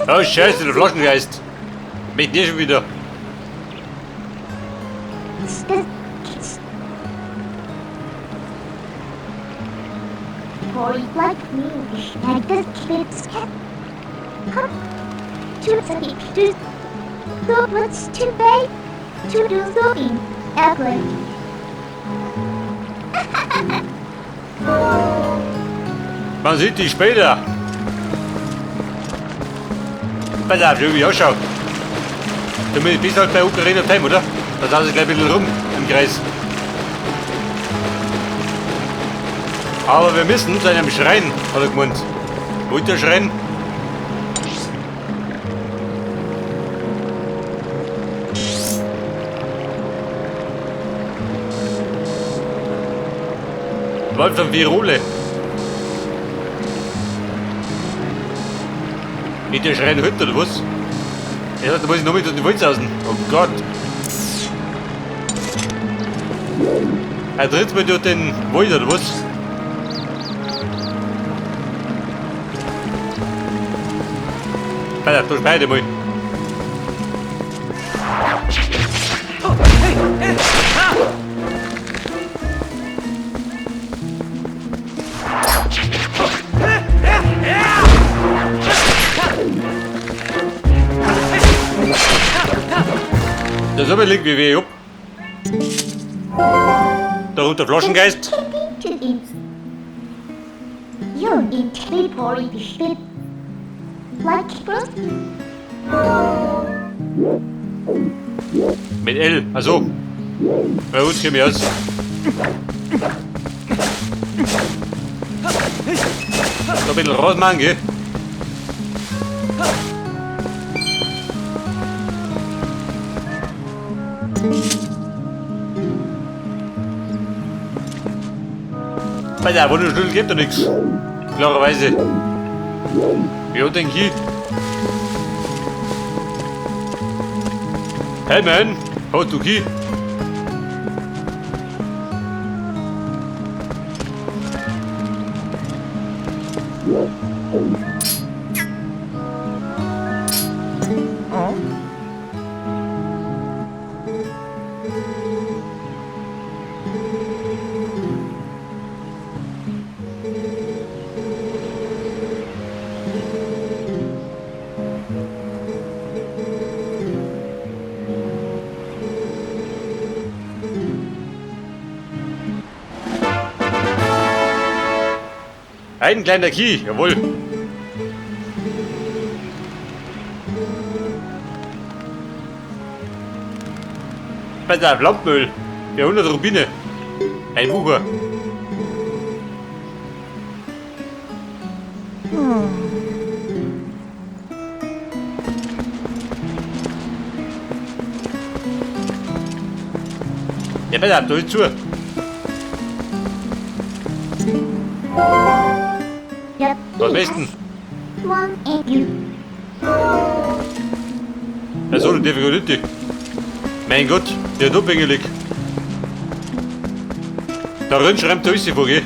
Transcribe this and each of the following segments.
Oh Scheiße, der Flaschengeist. Mit dir schon wieder. Man sieht dich später. Pass auf, wie ich ausschaue. Du bist halt bei Ocarina of Time, oder? Da saß ich gleich ein bisschen rum im Kreis. Aber wir müssen zu einem Schrein, hat er gemeint. Wo ist der Schrein? Wald von Virole. Mit der Schrein heute oder was? Ja, da muss ich noch mit den Wald raus. Oh Gott. Er tritt mir durch den Wald oder was? Pass auf, da speide mal. Das ist aber liegt wie weh, Da kommt der Flaschengeist. Mit L, also. Bei uns käme ich aus. Da ein bisschen rausmachen, gell? Bei der Wunderschlüssel gibt doch nichts. Klarerweise. Ja, denke ich. Hey man, hast du Key? Oh. Ein kleiner Key, jawohl. Bei der Lampenöl. Ja, 100 Rubine. Ein Wucher. Ja, pass auf, da ist zu. Was besten? Also, der Difficulty. Mein Gott, der Doppingelig. Da drin schreibt der alles vor, gell?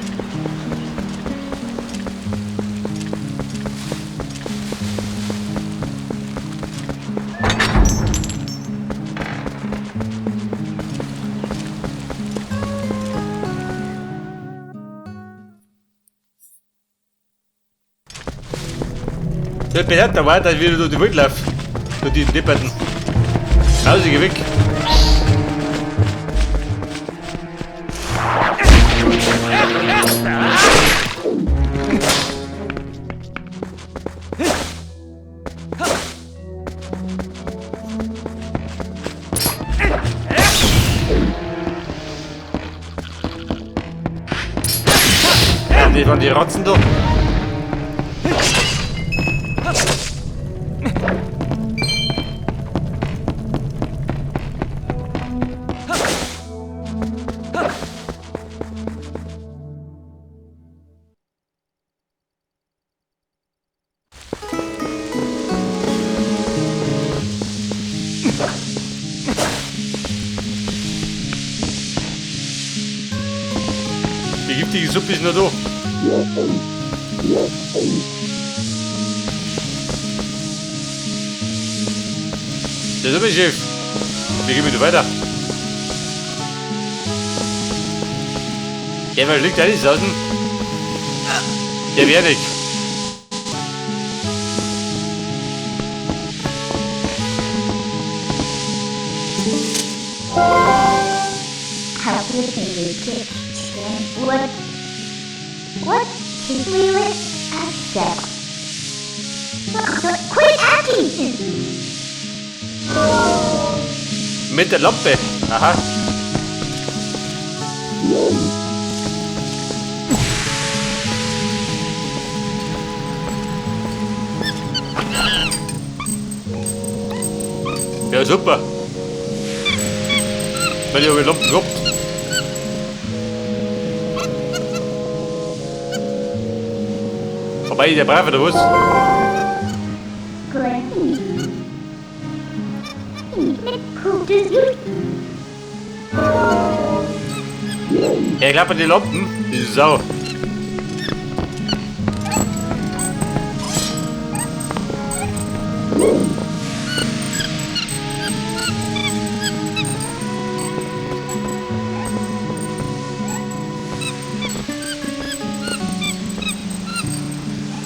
Der Bert, da war, dass ich wieder durch die Wald laufe. Durch die Depperten. Raus, ich geh weg. Ja, die waren die Rotzen da. Die giftige Suppe ist noch da. Ja, so, mein Chef. Wie gehen wir da weiter? Ja, was liegt da nicht draußen? Der wär nicht. Quit acting! Mit der Lampe. Aha. Ja, super. Weil ich habe Lampen gehabt. Vorbei, der Brave, oder was? Ja, klappert die Lampen. Die Sau.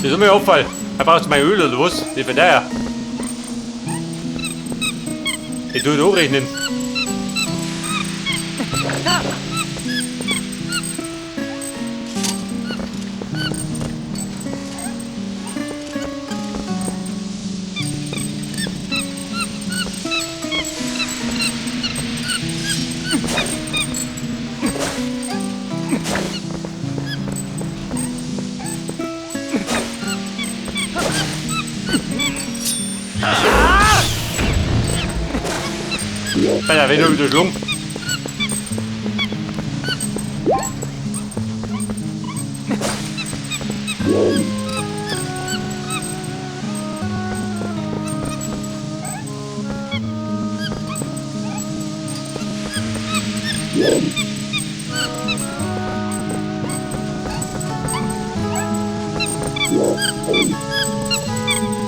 Das ist mir Auffall. Da brauchst du mein Öl oder was? Nicht von daher. Ich tue hochrechnen. Alter, wenn du wieder schlungen.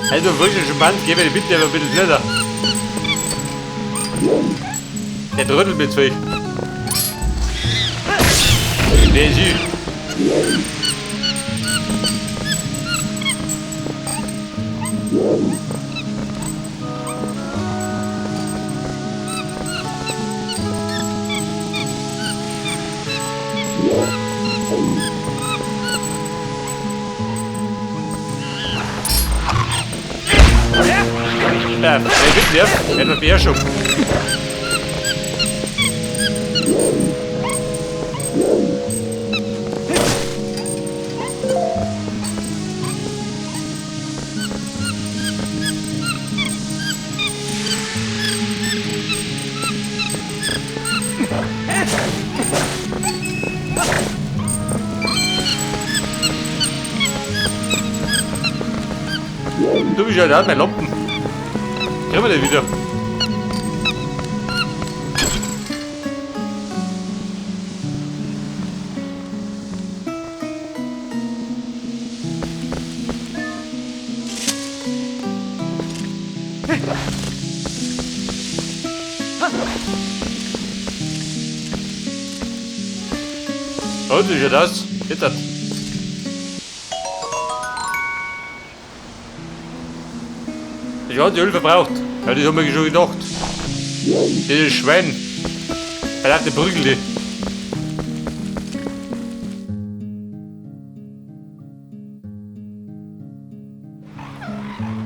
Also frische Schimpanse, geh mir bitte aber ein bisschen schneller. Der trödelt mir zu viel. Der ist süß. Ja, der mitnervt, der hat Beherrschung. Du bist ja da, mein Lampen. Kriegen wir den wieder. Und wie schaut das? Jetzt hat. Ich habe die Öl verbraucht. Ja, das haben wir schon gedacht. Dieses Schwein. Verdammte Prügel.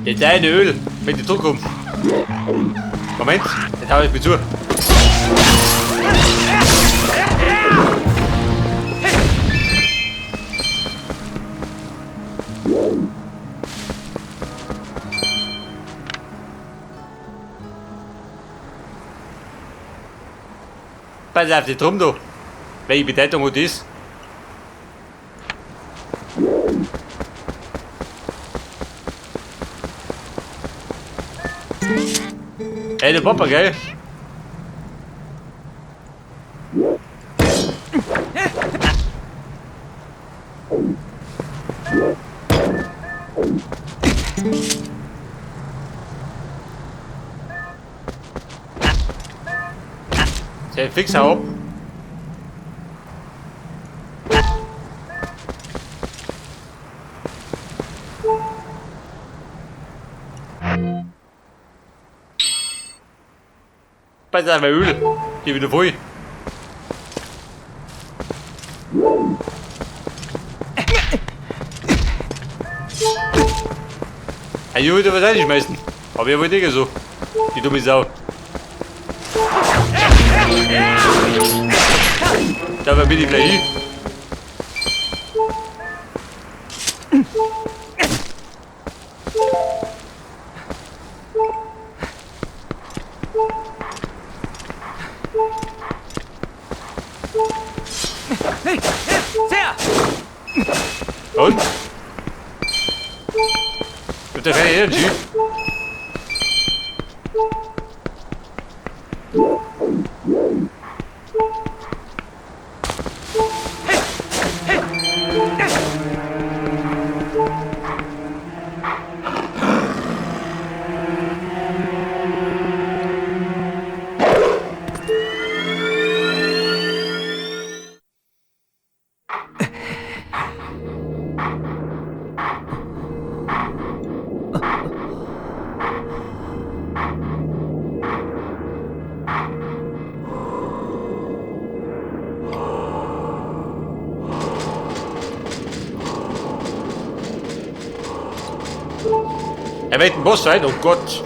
Jetzt eine Öl mit dem Druck um. Moment, jetzt hau ich mir zu. Pass auf die drum, du. Welche Bedeutung hat das? Hey, der Papa, gell? Tag fix herop. Pass auf, Öl. Geh wieder voll. Ich wollte was reinschmeißen. Aber ich wollte nicht so. Die dumme Sau. Da bin ich gleich hin. Und? Gibt ja keine Energy. Er wird ein Boss sein, oh Gott.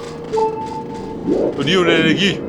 Und nie ohne Energie.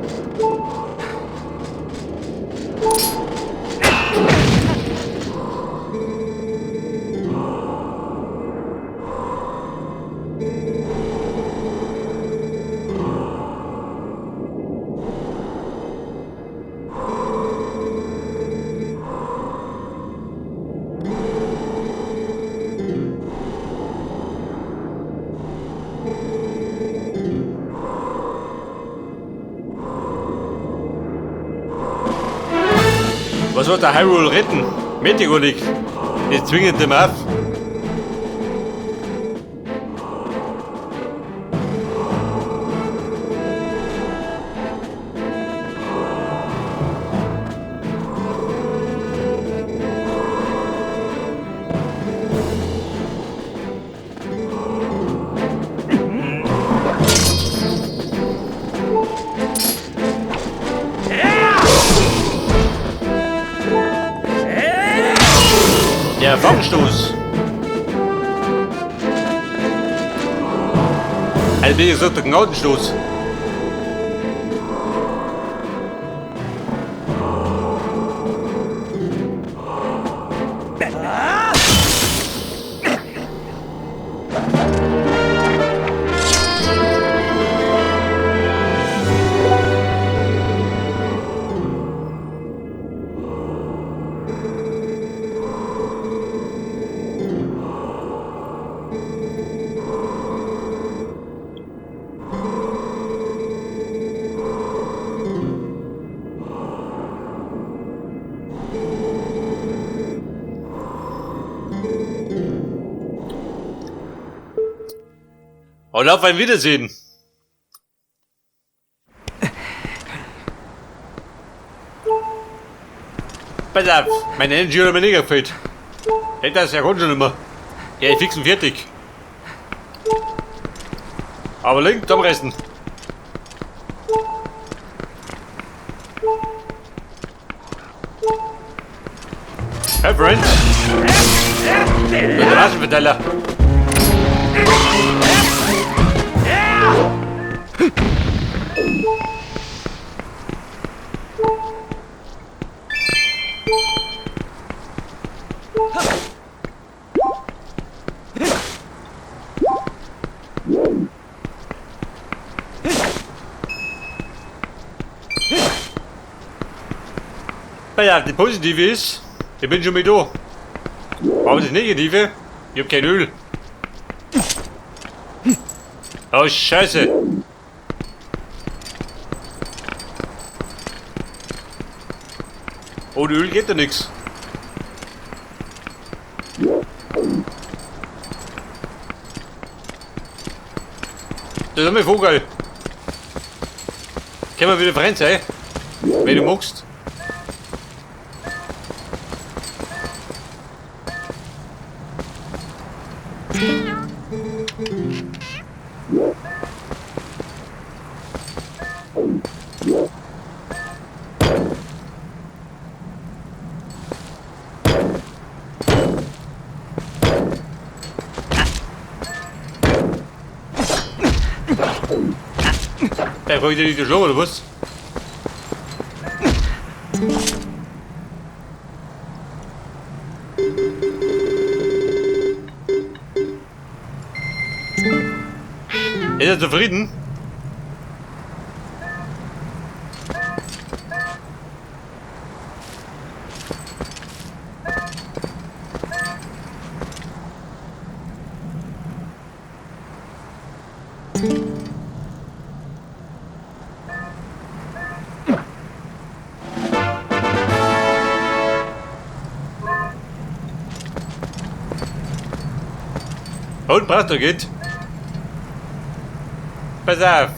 Was wird der Hyrule retten? Meteorik. Jetzt zwingend dem auf. Der Fangstoß. Also wie gesagt, der Gnadenstoß. Und auf ein Wiedersehen. Pass auf, meine Energy hat mir nicht gefällt. Hätte das ja schon immer. Ja, ich fix und fertig. Aber links am Resten. Hey, Friends. Der Rasenverteiler. Naja, die positive ist, ich bin schon mit da. Aber das Negative, ich hab kein Öl. Oh Scheiße. Ohne Öl geht da nichts. Das ist mein Vogel. Können wir wieder Freund sein? Wenn du magst. Der wollte nicht geschlagen, oder was? Ist er zufrieden? Und brauchst du geht. Pass auf.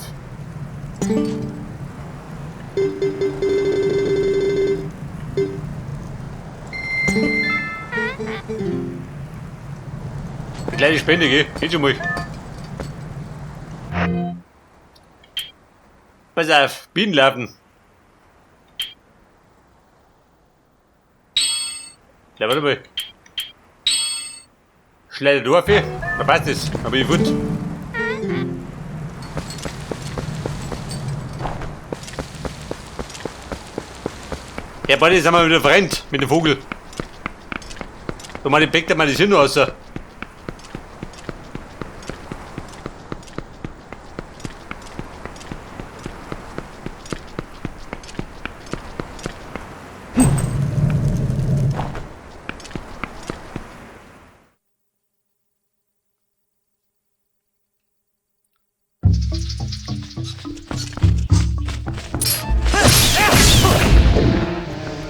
Eine kleine Spende, gell? Geht schon mal. Pass auf, Bienenlarven. Ja, warte mal. Schnell durch, da passt es, aber ich gut. Ja, bald sind wir wieder fremd mit dem Vogel. Da mal die Bäcker mal die Sinn raus.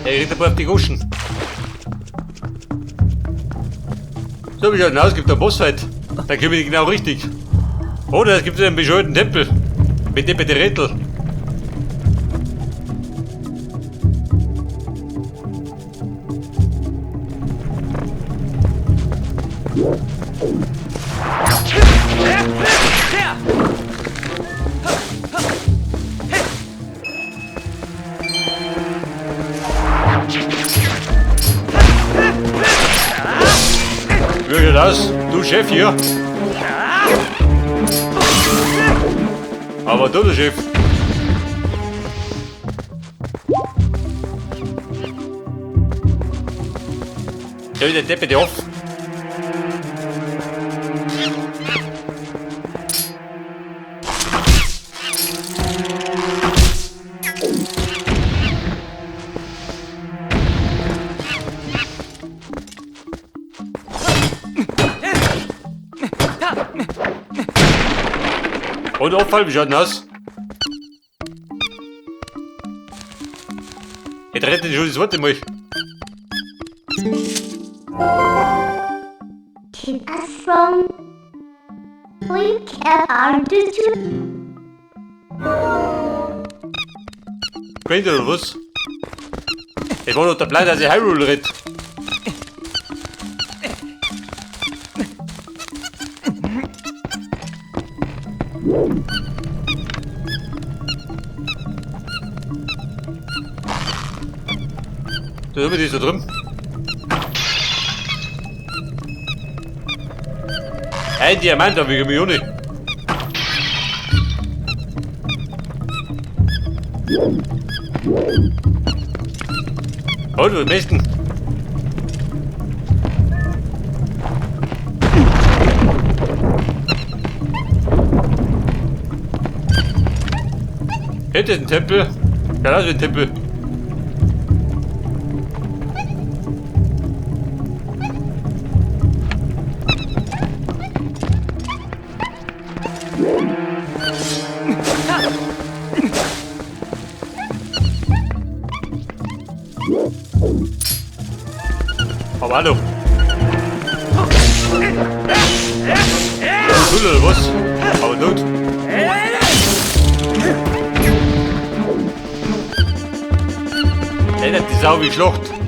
Er kriegt ein paar auf die Goschen. So, wie schaut denn aus? Gibt einen Bossfight. Da kriegen wir die genau richtig. Oder es gibt einen bescheuerten Tempel. Mit dem Rätel. Wie schaut aus? Du Chef hier. Aber du, der Chef. Stell den Deppe auf. Und Abfall, wie schaut denn aus? Jetzt rettet schon das zweite Mal. Keep us from we kept our distance. Könnt ihr oder was? Es war doch der Plan, dass ich Hyrule rett. Da ist da drin. Ein Diamant habe ich eine Million. Und was möchten? Hinter den Tempel. Ja, das ist ein Tempel. Aber hallo. Cool oder was? Aber tot. Der hat die Sau wie Schlucht.